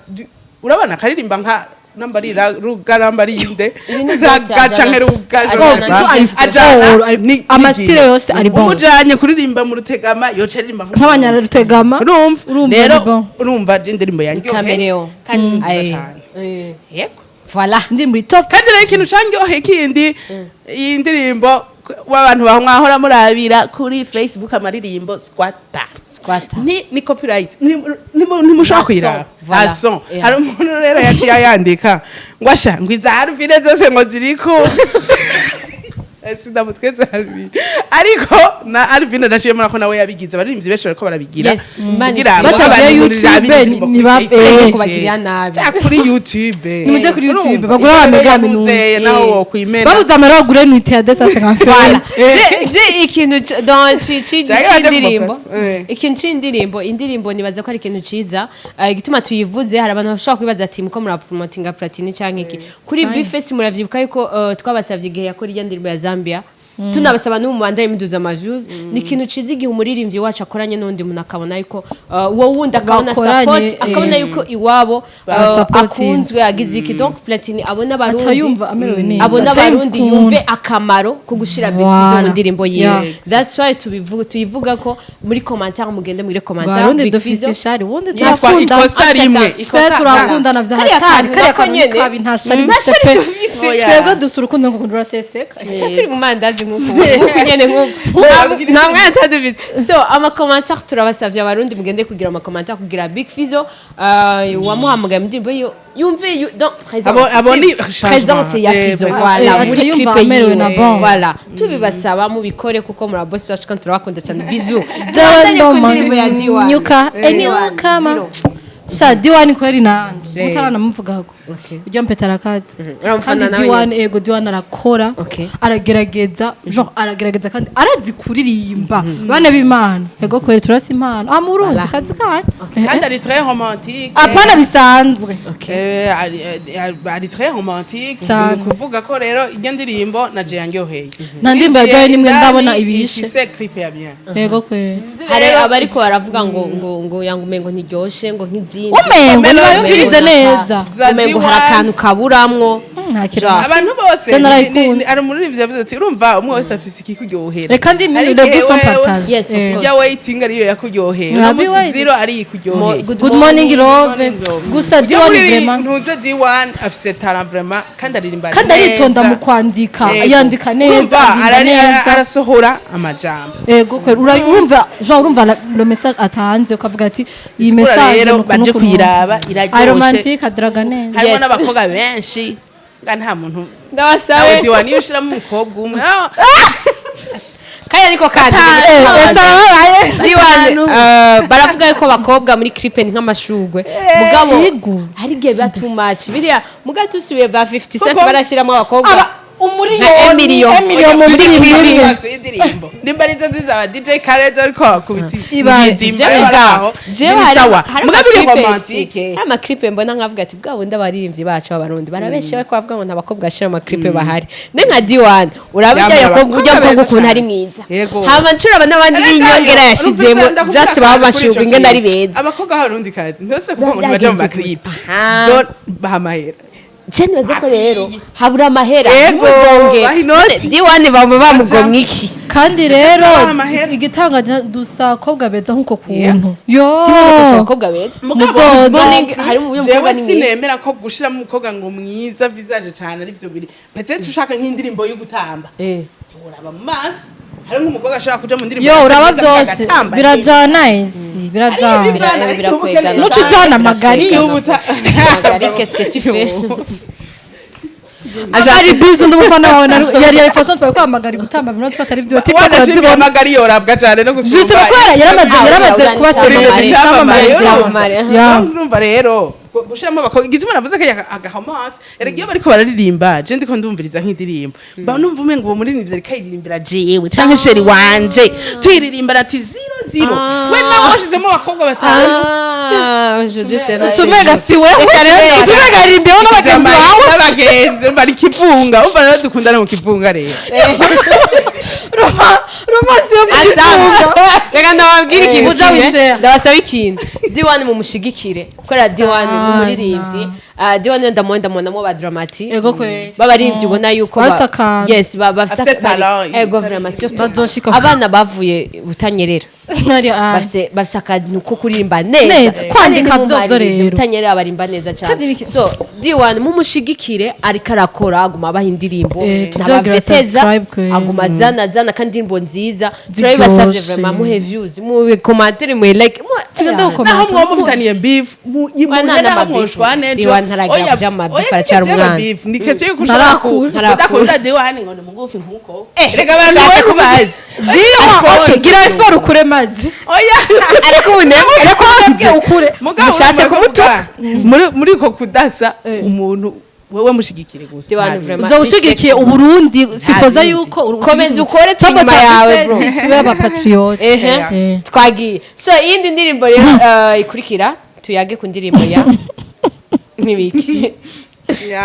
Urabona akaririmba nka nambari rugaramba rinde Ibintu byose gaca ajana- nka ajana Fizo ari ajana fort, amastyle yose ari bon. Umujanye kuririmba mu Rutegama yoca aririmba Nk'abanyarutegama. Urumva Urumva rero ari bon. urumva je indirimbo yanjye Caméléon. kandi ni nziza Aye. cyane. Yego. Voilà. Indirimbo iri top. Kandi rero ikintu canyohe kindi, iyi ndirimbo w'abantu mwahora murabira kuri Facebook amaririmbo squatter. Squatter. Ni copyright. Ntimushobora Nta kuyiraba. son, voilà. Nta son. Hari umuntu rero yaciye ayandika ngo asha ngo iza Alvine zose ngo ziriko sindamutweze Alvine, ariko na Alvine naciye murako ko nawe yabigize. Abaririmbyi benshi bariko barabigira Yes, Imana kugira ishimwe. ngo Batagiye abantu YouTube, murirabe indirimbo kuri Facebook. Kubagirira nabi. Ja, kuri YouTube. Nimuje kuri YouTube, Urumva, bagure iyo amamega yavuze, minuni. naho wokwimena. Babuze amahera bagure unité ya 250. Voilà. Je ikintu dans Jaga baje c'indirimbo kumufata. Ikintu c'indirimbo, indirimbo nibaza ko ari ikintu ciza. Igituma tuyivuze, hari abantu bashobora kwibaza ati muko murapromotinga Platini canke iki kuri Fine. Bface. Muravyibuka yuko twabasavye igihe yakora irya ndirimbo ya Zambia, tunabasaba n'ubu mubandanye muduza ama views. Ni ikintu ciza igihe umuririmbyi wacu akoranye n'undi muntu, akabona yuko uwo wundi akabona Bakoranye, support, akabona yuko iwabo Basapotinze. akunzwe, agize iki. Donc Platini abona abarundi Aca yumva amerewe neza. abona Aca yumva abarundi ukuntu. yumve akamaro ko gushira Big Fizzo mu Voilà. ndirimbo yiwe. That's why tubivuga, tuyivuga ko muri commentaire, mugende muri commentaire Barundi Big dufise Fizzo. ishari ubundi Yitwa turakunda. ikosa rimwe. Twe Ikosa turakundana vya Kariya hatari. kantu Kariya nako kantu nyene. kabi, nta shari Nta dufise shari pe. dufise. Oya. Twebwe dusa urukundo ngo ruraseseka. Tuba turi mu mandazi nk'uku nk'uku nyene nk'uku. Nta mwanya tuba dufise. So ama commentaire, turabasavye abarundi mugende kugira ama commentaire kugira Big Fizzo wamuhamagaye mu ndirimbo yiwe yumve donc présence. Abone Présence ya changement. Fizzo. Présence. Voilà, Aca muri yumva clip amerewe yiwe. na bon. Voilà, tubibasaba mubikore kuko muri boss wacu kandi turabakunda cyane. Bisous. Jewe Tubandanye ku ndirimbo ya D1. nyuka D1, enyukama zero. sha D1 kweri nanje mutaranamuvugako. Ujya mpeta arakaze. Uramufana Kandi nawe D1, ego, D1 arakora. Aragerageza, genre aragerageza kandi arazi kuririmba. Bana b'Imana, ego kweri turasa impano ah mu Burundi. Voilà. Kazi kanyu. Kandi ari très romantique. Apana bisanzwe. Ari très romantique. Sana. Ni ukuvuga ko rero iryo ndirimbo na je yanryoheye. Nta ndirimbo yaryoheye nimwe ndabona ibishe. Ifise clip ya bien. Ego kweri. Hari abariko baravuga ngo yanga umengo ntiryoshe ngo nk'izindi. Umengo ntibayumvirize neza. Za Umengo hari D1. akantu kaburamwo. Nta kintu. Genre. Abantu bose Je narayikunze. hari umuririmbyi yavuze ati urumva umwe wese afise ikikuryohera. Reka ndi Hari le igihe goût sont wewe partagés. Yes, of course. ujya waiting ariyo yakuryoheye, uno Happy musi waiting. zero ari ikuryoheye. Good morning love. Gusa Ujya D1 muri vraiment ntuze D1 afise talent vraiment kandi aririmba kandi aritonda neza. mu kwandika. Yego. Yandika neza, Urumva, aririmba neza. arasohora amajambo. Ego kweri, urumva genre urumva le message atanze, ukavuga ati iyi Bisigura message rero ni uku baje n'uku. kuyiraba, Ari iraryoshe. romantique, adraga neza. Harimo Yes. n'abakobwa benshi nga nta muntu Ndabasabe. nawe D1 niyo ushiramo umukobwa umwe Kandi ariko kandi Ese arababaye. D1, baravuga yuko abakobwa muri clip ni nk'amashugwe, mugabo Yego. hari igihe biba too much biriya. Mugabo tusubiye ba 50 Cent Kuko barashyiramo abakobwa. Aba Umuriyoni. Emilio. Emilio mu ndirimbo imwe. Indirimbo nimba arizo ziza aba DJ Khaled, ariko bakubita Ibaze. imirimbo bari aho. Jewe Ni sawa, hari mugabo iri ama clip romantique. hari ama clip mbona nkavuga ati bwa bundi abaririmbyi bacu b'Abarundi barabeshe, bariko bavuga ngo nta bakobwa bashira ama clip bahari. Ne nka D1 uraba ujya Yamara yakobwa ujya abakobwa mukobwa beza ukuntu cane. ari mwiza. Yego. Hama ncuraba n'abandi b'inyongera yashizemo, just baba bashugwe ingene ari beza. Abakobwa b'Abarundi kazi ntose kuvuga ngo ntibaja mu Byagenze ma clip. gute? Aha. Zo baha amahera. Je nibaze ko rero habura amahera. Yego, ntuzonge baha inoti. D1 baba bamugomwa iki? Kandi rero Baha amahera. igitangaje, dusa abakobwa beza nk'uko kuntu yo. D1 abakobwa beza. Muzoza. Morning, harimo uyu mukobwa Jewe ni mwiza. sinemera ko gushiramo umukobwa ngo mwiza visage cane ari byo biri. Peut-être ushaka nk'indirimbo yo gutamba, uraba mu maso, hari nk'umukobwa ashobora kuja mu ndirimbo Yo, uraba agatamba byose neza. birajana, isi birajana. Ari bivana, ariko uba ukeneye Nuca ujana amagari. Iyo ubuta Magari, qu'est-ce que tu fais? Ari bizi, undi umufana wawe yari façon twari kwamagara gutamba bino twatari byo TikTok wanashimye urazibona. Amagari yorabwa cane no gusumba. Juste kubera yaramaze Ah, kuba uri celebrity. icyamamare. Icyamamare. Ya. Urumva rero gushiramo abakobwa, igituma navuze ko agahoma hasi, erega iyo bariko bararirimba, je ndiko ndumviriza nk'indirimbo, mba numva umengo uwo muririmbyi ariko ayiririmbira jewe canke chéri wanje, tuyiririmbana ati zero zero. We nawe washizemo abakobwa batanu. Ah, aujourd'hui c'est Ucumenga si wewe, ucumenga arimbiyeho n'abagenzi bawe. N'abagenzi, umva ari kivunga, umva rero dukundana mu kivunga rero. Roma Roma si yo mu Asanga. kifunga. Reka ndababwira ikintu Uja kimwe. wishare. Ndabasaba ikintu. D1 mumushigikire. Kubera D1 ni umuririmbyi. Ah, D1 ndamubona, ndamubonamo ba Dramati. Ego kweli. B'abaririmbyi ubona yuko Bafise akantu. Yes, bafise Afise talent. Ego vraiment, surtout Bazoshika. abana bavuye Butanyerera. Nari ah. Bafise akantu ko kuririmba neza. Neza. Kwandika Kandi vyovyo nimumbaririze, rero. Butanyerera barimba neza Kandi cyane. ni So D1 mumushigikire, ariko arakora, aguma abaha indirimbo. Tuzogira Ntabaveteza, subscribe kweli. aguma azana azana kandi indirimbo nziza. Ziryoshe. Turabibasavye vraiment, muhe views, muhe commentaire, muhe like. Tugende gukomenta. Naho mwoba mufitaniye beef Wa nta muhera n'ama beef. mwoshwane ejo. D1 ntaragira Oya, kuja mu ma beef, oya, si aracyari question y'ama umwana. beef, ni question yuko ushobora Ntarakura. kudakunda D1 ngo ni mugufi nkuko. Eh, Reka abantu ushatse we kuvuga- kubazi. Okay, gira effort ukure mazi. Oya. Ariko ubu Reka ukure. Mugabo Mushatse urumva kumutuka. kuvuga, muri uko kudasa umuntu, wewe mushigikire gusa. D1 Nta bindi. vraiment. Uzoba ushigikiye Uburundi, sipoza bindi. yuko Komeza ukore, turi Tobo inyuma yawe, bro. tube aba patriote. Ehe. Eh. Twagiye. So iyindi ndirimbo rero ikurikira, tuyage ku ndirimbo ya nibiki?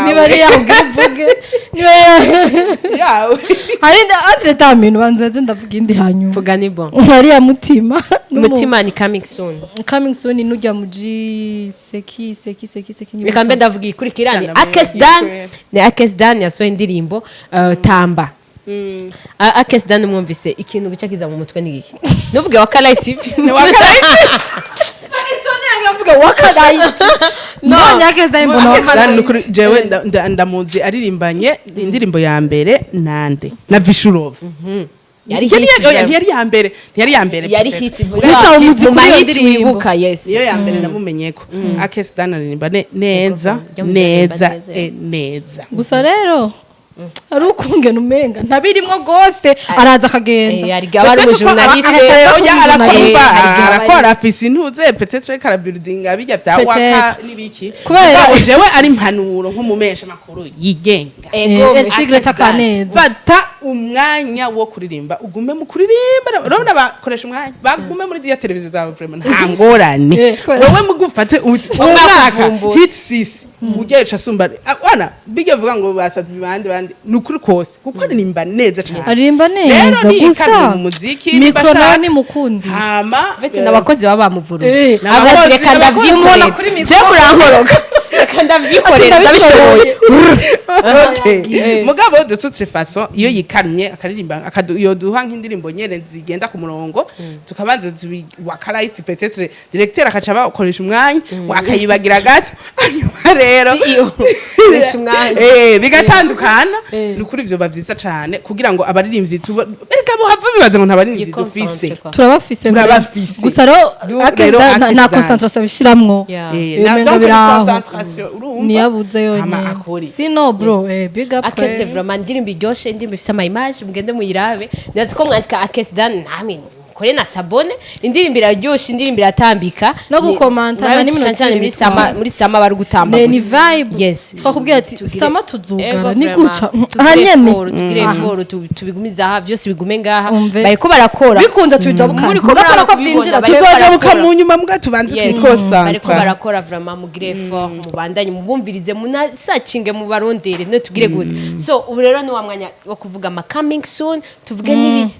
Niba ari yawe uvuge, niba Yawe. hari entre temps banza ndavuga indi hanyuma. Vuga, ni bon. Hariya mutima. Mutima ni coming soon. Coming soon, nujya mu G seki seki seki seki. Reka mbe ndavuga ikurikira ni Cyane Akes muri Dan. kweli. Ni Akes Dan yasohoye indirimbo Tamba. Akes Dan, mwumvise ikintu gica kiza mu mutwe ni iki? Nuvuge Wakalight TV. Ni Wakalight. Mvuga Wakalight. No, Akes Dan mbona Dan Wakalight. nukuri jewe ndamuzi aririmbanye indirimbo ya mbere nande na Vishurov. Yari Yari hit. oya, ntiyari ya mbere, ntiyari ya mbere. Yari hit. Gusa umuzi Mu kuri iyo ma hit ndirimbo. wibuka, yes. Niyo ya mbere namumenyeko. Akes Dan aririmba neza. Ego, Neza. neza. Neza. Gusa rero ari ukungena umenga ntabirimwo gose, araza akagenda. Hari igihe aba ari umu journaliste. Oya, arakumva. Hari igihe aba ari- Arakora, afise intuze, peut-être ariko arabuildinga bijya vya waka Peut-être. n'ibiki. Kubera- Mugabo jewe ari impanuro nk'umumesha makuru yigenga. Ego. Sigret akaneza. Fata umwanya wo kuririmba, ugume mu kuririmba. Urabona bakoresha umwanya, bagume muri ziriya televiziyo zawe, vraiment nta ngorane. Kubera- Wowe mugufate umwaka Kuvumbura. hit six ugereca asumba wana bijya vuga ngo basabye bandi bandi, ni ukuri kose kuko aririmba neza cyane. Aririmba Rero neza ni gusa ikamyo mu muziki niba micro nawe ashaka. ni mukundi. Hama Vete n'abakozi baba bamuvuruze. Eh, Avuga ati, reka n'abakozi- Umubona ndavyikorera, kuri micro. je murankoroga, reka ndavyikorera, Ati, ndabishoboye. Okay. Mugabo de toute façon iyo yikamye akaririmba, yoduha nk'indirimbo nyene zigenda ku murongo, tukabanza Wakalight, peut-être directeur akaca bakoresha umwanya akayibagira gato, hanyuma rero CEO koresha umwanya. Bigatandukana. Eh. Ni ukuri ivyo biba vyiza cane kugira ngo abaririmbyi tuba erega bo hava bibaza ngo nta baririmbyi dufise. Yi concentre, quoi. Turabafise. Turabafise. Gusa rero Rero Akes Akes nta Dan. concentration bishiramwo. Yeah. Umenga Donc biraho. concentration, urumva Niyabuze hama yonyene. akore. Sino bro, big up Akese kweli. vraiment indirimbo iryoshe, indirimbo ifise ama image, mugende muyirabe. Ndazi ko mwandika Akes Dan namwe mukore. Bakore na s'abonner. Indirimbo iraryoshe, indirimbo iratambika. No gukomanta, nta Murabizi n'iminota cane cane ibiri muri sama, bitwara. muri sama bari gutamba Ne, ni gusa. vibe. Yes. Twakubwiye ati Tugire- sama tuzugara Ego, ni vraiment. guca Tugire aha nyene. effort, tugire effort, tubigumize aha, vyose bigume ngaha. Umve. Bariko barakora. Bikunze tubijabukana. Muriko Murakora ko murabibona, byinjira. bariko Tuzojabuka barakora. mu nyuma, mbwa tubanze Yes. twikosantra. Bariko barakora vraiment. Mugire effort, mubandanye mubumvirize, munasacinge, mubarondere, no tugire gute. So ubu rero ni wa mwanya wo kuvuga ama coming soon, tuvuge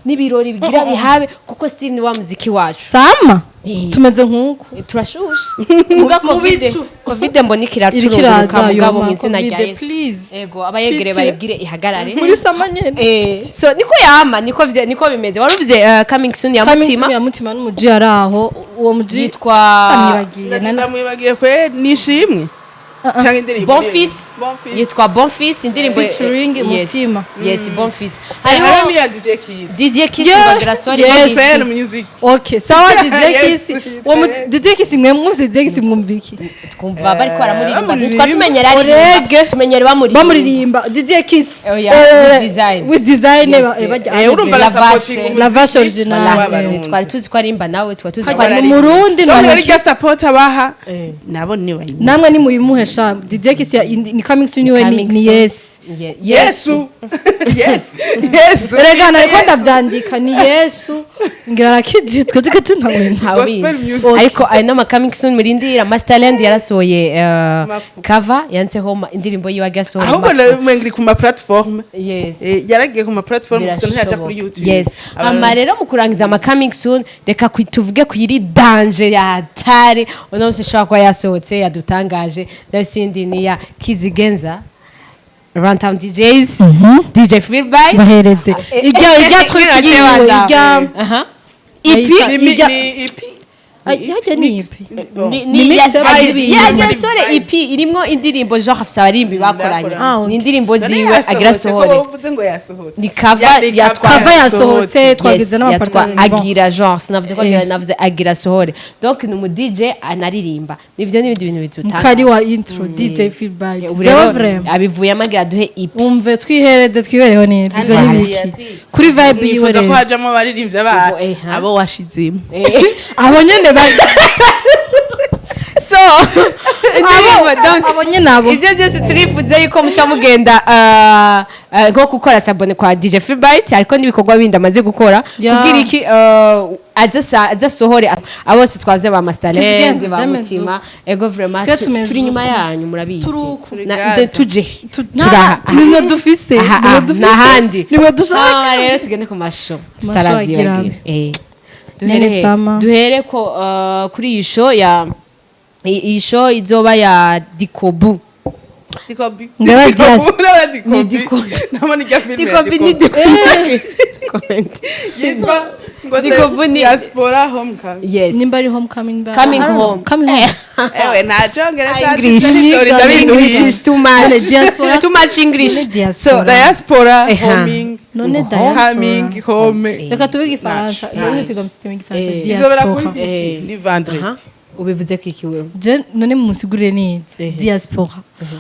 n'ibirori bigira bihabe, kuko still ni wa muziki wacu. Sama Eh. tumeze nk'uko. Turashushe muga COVID, COVID mbona Iriko ikiraturunguruka, iraza, mugabo yoma, mu izina rya Covid, Yesu. please. Ego, abayegere Pitié. bayibwire ihagarare. Muri sama nyene. So niko yama, niko niko bimeze. Wari uvuze coming soon ya Coming Mutima. soon ya Mutima n'umuji ari aho, uwo muji Yitwa amwibagiye. Ndamwibagiye kwe, nishimwe cyangwa indirimbo Bon Fils. Bon Fils. Yitwa Bon Fils, indirimbo Featuring yes. Mutima. Yes, Bon Fils. Hariho Hariho n'iya DJ Kiss. DJ Kiss. Yeah. Bagira sorry. Yes. Gospel music. Okay, sawa, DJ Yes, Kiss. Uwo DJ Kiss, mwe mwumvise DJ Kiss, mwumva iki? Twumva bariko baramuririmba. Bamuririmba. Ntitwa tumenyera Orege. aririmba, tumenyere bamuririmba. Bamuririmba DJ Kiss. Oh, yeah, Eh, Wiz Design. Wiz Design. Yes. Bajya Urumva La la supporting. Vache. La Vache original. Voilà. W'Abarundi. Twari tuzi ko arimba nawe, tuba tuzi ko Hajya aririmba. mu Burundi So nta rero iryo support abaha nabo ni banyine. Namwe nimuyimuhe sha. DJ Kiss ni coming soon iwe ni, Coming ni soon. yes. Yesu, yes, Yesu. Erega nariko ndavyandika, ni Yesu ngira arakijitwe tuke tunawe. Ntawe. Gospel music. Ariko ayo nama coming soon murindira. Masterland yarasohoye Mafu. cover yanditseho indirimbo yiwe agasohora. Ahubwo Mafu. umenga iri ku ma platform. Yes. Yaragiye ku ma platform gusa ntiyaja kuri Birashoboka. YouTube. Yes. Hama rero mu kurangiza ama coming soon, reka tuvuge ku iri danger ya hatari uno munsi ishobora kuba yasohotse yadutangaje. Ndabisindi ni ya Kizigenza, Runtown DJs, DJ Philbyte. Bahereze ijya truc yiwe ijya. Aha. EP. Ni ni EP. Ay, hajya ni EP. Bon. Ni mixtape y'ibintu. Yagira sore EP irimwo indirimbo, genre afise abarimbi bakoranye. Ah, okay. Ni indirimbo None ziwe yasohotse, agira ko sohore. wovuze ngo yasohotse. Ni cover. Ya, ni Yatwa Cover yasohotse, twagize Yes, n'amapartner. yatwa agira, genre sinavuze ko agira, Eh. navuze agira sohore. Donc ni umu DJ anaririmba, nivyo n'ibindi bintu bitutanga. Mukari wa intro DJ Philbyte. Ubu jewe rero vraiment abivuyemo agira duhe EP. Umve, twihereze, twibereho neza. Ivyo Kandi ni biki ati, kuri vibe yiwe nifuza ko rero? hajamo abaririmbyi aba Ubu, ha. abo washizemo. Abo nyene bari So indirimbo, donc abo nyene abo. Ivyo byose turifuza yuko muca mugenda nko gukora s'abonner kwa DJ Philbyte, ariko n'ibikorwa bindi amaze gukora kugira iki aza sohore. Abo bose twaze, ba Masterland, Kizigenza, ba James. Mutima, ego vraiment Twe tumeze turi inyuma uko. yanyu, murabizi. Turi uko. De tuje turaha. Nimwe dufise. Aha, nimwe aha, dufise. N'ahandi. Nimwe dushaka. Ah, rero tugende ku masho Amasho. tutaravyibagiwe. Agira. Duhere Nene sama. duhere ko kuri iyi show ya iyi show izoba ya Dikobu. Dikobi. Ngaba Ni Ni Dikobi. Ndabona irya filime ya Dikobi ni Dikobi. Dikobi. Yitwa ngo Dikobi Diaspora Homecoming. Yes. Nimba ari homecoming Coming I don't know. home. Coming home. Ewe, nta congereza. English. English is too much. None diaspora. Too much English. None diaspora. So Diaspora Eha. homing. None diaspora. Coming home. Reka tuvuge igifaransa, ubundi tuga mu system y'igifaransa. Izobera kuri Diaspora. iki ni vendredi. Aha. Ubivuze ko iki wewe? Je none musigurire neza diaspora.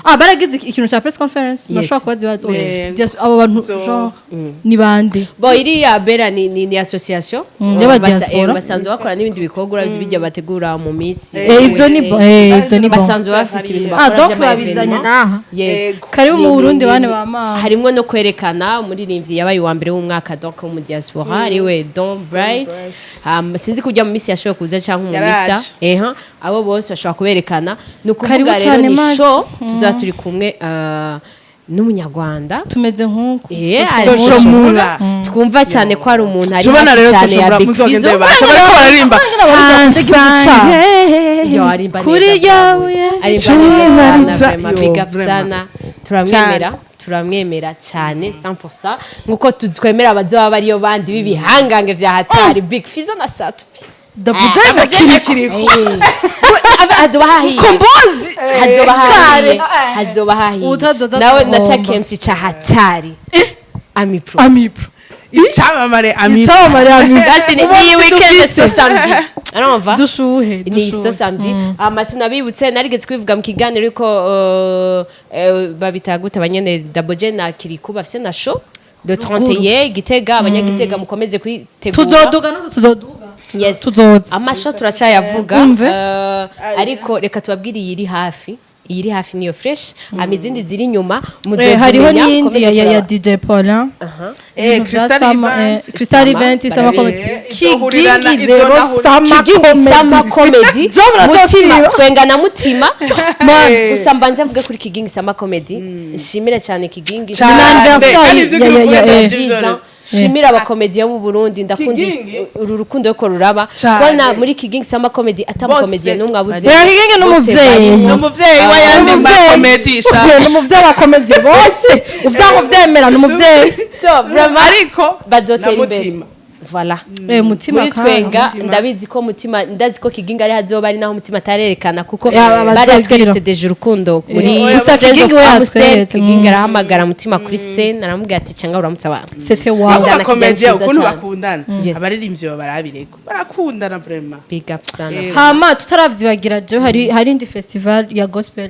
Ah, baragize ikintu ca press conference. Yes. Nashobora kubaza ibibazo. Abo bantu genre ni bande? Bo iriya bera ni association y'aba diaspora. Basanzwe bakora n'ibindi bikorwa, uravye bijya bategura mu minsi. Ivyo ni bo, ivyo ni bon. Basanzwe bafise ibintu Ah, bakora donc vy'ama babizanye événement. naha. Yes. Yego. Karibu mu Burundi bane ba mama. Harimwo no kwerekana umuririmbyi yabaye uwa mbere w'umwaka, donc wo mu diaspora, ariwe Don Bright. Sinzi kujya mu minsi yashoboye kuza cyangwa mu Yaraje. mista eha, abo bose bashobora kuberekana. Ni ukuvuga Karibu rero cyane, ni Max. show tuzaba turi kumwe n'umunyarwanda. Tumeze nk'uko. Social Mula. Twumva cyane ko ari umuntu ari Tubona hafi rero cyane Social ya Mula Big muzogende Fizzo. basha bariko baririmba. Yo, arimba Kuri neza, yawe. arimba neza sana. Shumaritsa. Vraiment, Yo, big up vraiment. sana. Turamwemera, turamwemera cyane 100%, nkuko twemera abazoba bariyo bandi b'ibihangange vya hatari, Big Fizzo na Satupi. Dabuja na Kiriko. Hazoba hahiye. Kombozi. Hazoba hahiye. Sare. Hazoba hahiye. Utazoza Nawe na guhomba. ca KMC ca hatari, Amipro. Amipro. Icyamamare Amipro. Icyamamare Amipro. Basi ni iyi weekend, so samedi arumva. Dushuhe. Ni so samedi. Ama tunabibutse, narigeze kubivuga mu kiganiro yuko babita gute, abanyene Double J na Kiriku bafise na show le 31 Gitega. Abanyagitega mukomeze kwitegura. Tuzoduga no tuzoduga. Yes. Tuzoza. Amasho turacyayavuga. Umve. Ariko reka tubabwire iyi iri hafi. Iyi iri hafi niyo fresh, hama izindi ziri inyuma Hariho muzozimenya, n'iyindi mukomeze ya kuraba. DJ Paulin. Eh, Ibintu vya Crystal Sama, Event. Crystal Sama, Event, Sama barabizi. Comedy. Izohurirana, Kigingi rero izonahurira. Sama Kigingi Sama Comedy. Comedy. Jo, muratosiba. Mutima twenga na mutima. Man. Gusa mbanze mvuge kuri Kigingi Sama Comedy, nshimire cyane Kigingi. Cyane. Ni anniversaire. Kandi ivyo ugira uvuge ya. Byiza, shimira abakomediya b'u Burundi, ndakunda Kigingi? uru rukundo ko ruraba Cane. kubona muri Kigingi Sama Comedy atamukomediye Bose. n'umwe abuze. Oya, Kigingi ni Bose umuvyeyi. barimo. Ni umuvyeyi w'ayandi Umuvyeyi. makomedisha. Ni umuvyeyi wa comedy bose, uvyanga uvyemera, ni umuvyeyi. So vraiment ariko bazotera na imbere. Mutima. Voilà. Mutima Muri kandi. twenga Mutima. ndabizi ko mutima, ndazi ko Kigingi ari hazoba ari naho mutima atarerekana kuko Ya, bari bazogira. yatweretse déjà urukundo muri Gusa Friends Kigingi of we Amstel. yatweretse, Kigingi arahamagara mutima kuri scène, aramubwira ati cyangwa uramutse abantu. C'était wow. Abo Ijana bakomediya kijana ukuntu cyiza cyane. bakundana, Yes. abaririmbyi babarabireko barakundana vraiment. Big up sana. Hama tutaravyibagira, jewe hari indi festival ya gospel,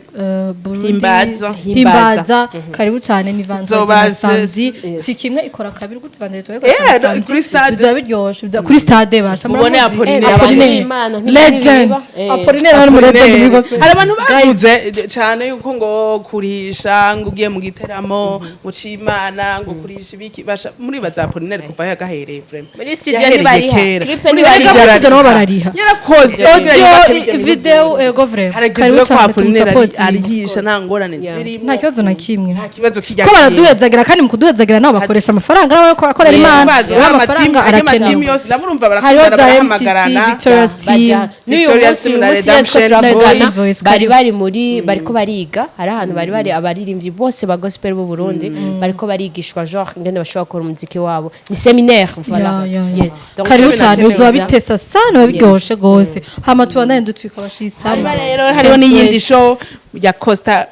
Burundi. Himbaza. Himbaza, karibu cyane, ni vendredi Zoba na samedi. Yes. Si kimwe ikora kabiri gute, vendredi Eh, ikora samedi. kuri stade. Bizaba biryoshe, kuri stade basha. Mubone Muramuzi. Apollinaire. Apollinaire. Imana, Legend. ntibiriba. Apollinaire ari mu legend muri gospel. Hari abantu bavuze cyane yuko ngo kurisha, ngo ugiye mu giteramo ngo Imana, ngo kurisha ibiki basha muri baza Apollinaire kuva yagahereye vraiment. Muri studio Yahereye ntibariha. kera. Clip Muri ntibariha. Erega muri studio nabo barariha. Yarakoze. Audio, video, ego vraiment. Harageze Karibu ko cyane, Apollinaire tumusapotinge. arihisha nta ngorane Yeah. zirimo. Nta kibazo na kimwe. Nta kibazo kijya. Ko baraduhezagira, kandi mu kuduhezagira nabo bakoresha amafaranga, nabo bakorera Imana. Bazi Rero amatimu amafaranga ajya amatimu arakenewe. yose ndamurumva Hariho barakundana, za MTC, barahamagarana. Victorious Team. N'uyu Victorious munsi, Team uyu na munsi iyo two Redemption turavugana Voice. Voice, bari bari muri bariko bariga, hari ahantu bari bari abaririmbyi bose ba gospel b'u Burundi bariko barigishwa genre ingene bashobora gukora umuziki wabo, ni séminaire, voilà. Ya. Yes. Donc, Karibu ibintu cyane, bikenewe. uzoba bitesa sana, biba biryoshe gose. Hama tubandanye dutwika abashisama. Hanyuma rero hariho n'iyindi show ya Costa.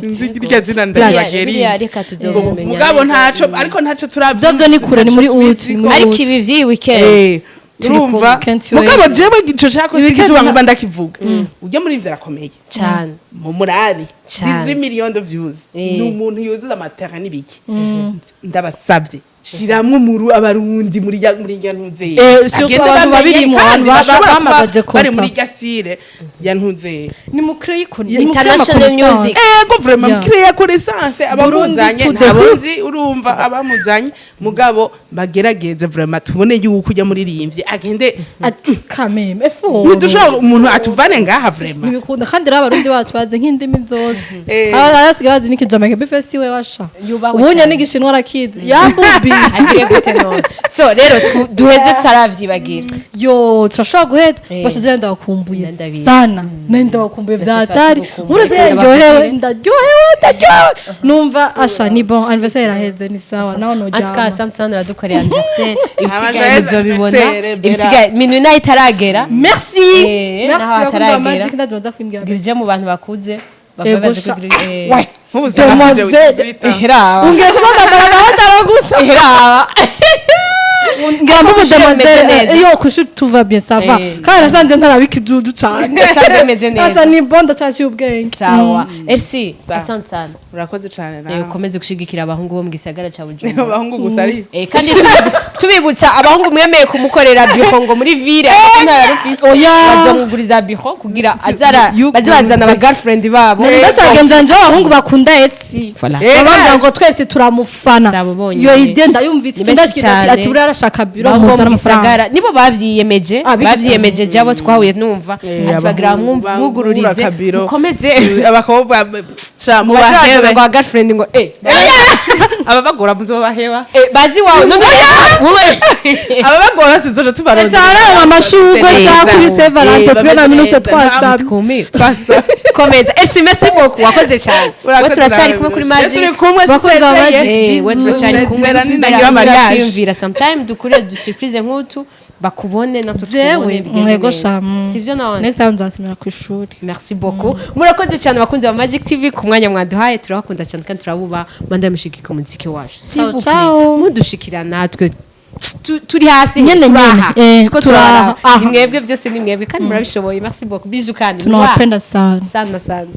Nzi irya zina biriya ndabibagera. reka tuzobimenya Mugabo neza. ntaco, ariko ntaco turavye. Vyo ni kure, ni muri août, ni muri Ariko août. ibi vy'iyi weekend Eh, urumva Can't wait. mugabo jewe ico cako Weekend igituma ngomba ndakivuga, ujya muri ivyo arakomeye. Cyane. Mu murabi Cane. 18 millions de views. Ni umuntu yuzuza amatera n'ibiki. Ndabasabye, shiramwo umuru abarundi muri ya ntuze. Surtout abantu babirimo, abantu bamamaje bari Costa. muri gasire ya ntuze. Ni mu créer International music. Ego vraiment. Yeah. Créer connaissance abamuzanye. Burundi to the Ntabonzi, urumva abamuzanye, mugabo bagerageze vraiment tubone yuko ujya muririmbyi agende. Kameme effort. Ntidushobora umuntu atuvane ngaha vraiment. Ntibikunda, kandi rero abarundi bacu bazi nk'indimi zose. Abasigaye bazi n'ikijamaica, bifesi we basha. Yubahwe Ubunye cyane. n'igishinwa arakizi yambubi. Agiye gute none? So rero duheze tutaravyibagira. Yo, turashobora guheza. Basha, je ndabakumbuye. Ndabizi. Sana ndabakumbuye Ndetse vya hatari. tuba Nkuruze tugukumbuye. ndyohewe, ndaryohewe, ndaryohewe, numva asha ni bon, anniversaire iraheze, ni sawa nawe En tout cas, nojyama. asante sana, uradukoreye anniversaire. Ibisigaye Joyeux muzobibona. anniversaire, Bella. Ibisigaye minwe nayo itaragera. Merci. Naho Merci bakunzi ba hataragera. Magic, ndazi kwimbwira. Ngira uje mu bantu bakuze bavuga Ego bazi sha. kugira Ouais. Nk'ubu Demoiselle. Raba. Ungiye kuzandambara nawe ataragusa. Raba. Ngira ngo Kw'ishuri bimeze demoiselle neza. iyo kw'ishuri tout va bien, ça va. Kandi nasanze ntarabika ijuju cane. Nasanze bimeze neza. Asa ni bon, ndacaciye ubwenge. Sawa, Elsie. Sawa. Asante sana. Urakoze cane nawe. Ukomeze gushigikira abahungu bo mu gisagara ca Bujumbura. Abahungu gusa ari Kandi tubibutsa abahungu mwemeye kumukorera bureau ngo muri ville ntara rufisi, Oya. bazomuguriza bureau kugira azara baze bazana aba girlfriend babo. Ndasanga njanje b'abahungu bakunda Elsie. Voilà. Babavuga ngo twese turamufana. Sabo bonyene. Iyo idée ndayumvise. Ni benshi Ndashikiza ati cyane. ati buriya arashaka bureau, Abahungu bo muzana mu amafaranga. gisagara nibo babyiyemeje. Ah, bigisagara. Babyiyemeje jabo twahuye numva ati bagira abahungu mwugururize bangura akabiro. mukomeze Abakobwa sha bazazana mubahebe. rwa girlfriend ngo Ababagora muzobaheba. Bazi wawe none wowe. Ababagora tuzoja tubarondera. Ese amashurwe sha kuri Saint Valentin, twe na Minushe twasabye. Twumiwe. Twasa. Komeza Elsie, merci beaucoup, wakoze cyane. We turacyari kumwe kuri Magic. Turi kumwe. Bakozi ba sisezeye. Magic. We Bisous. turacyari kumwe. Nzera ninagira mariage. Kwiyumvira sometime dukure du surprise nk'utu, bakubone natwe Jewe tukubone, bigende mwego neza. sha. Sivyo none? Next time nzasubira ku ishuri. Merci beaucoup, murakoze cyane abakunzi ba Magic TV ku mwanya mwaduhaye, turabakunda cyane kandi turabuba manda mushigika umuziki wacu. S'il Ciao, vous plaît, ciao. mudushikira natwe turi hasi. Nyene, Turaha. nyene. Tuko Turaha. turaha. Aha. Ni mwebwe byose, ni mwebwe kandi murabishoboye. Merci beaucoup, bisous kandi. Tunawapenda sana. Sana sana.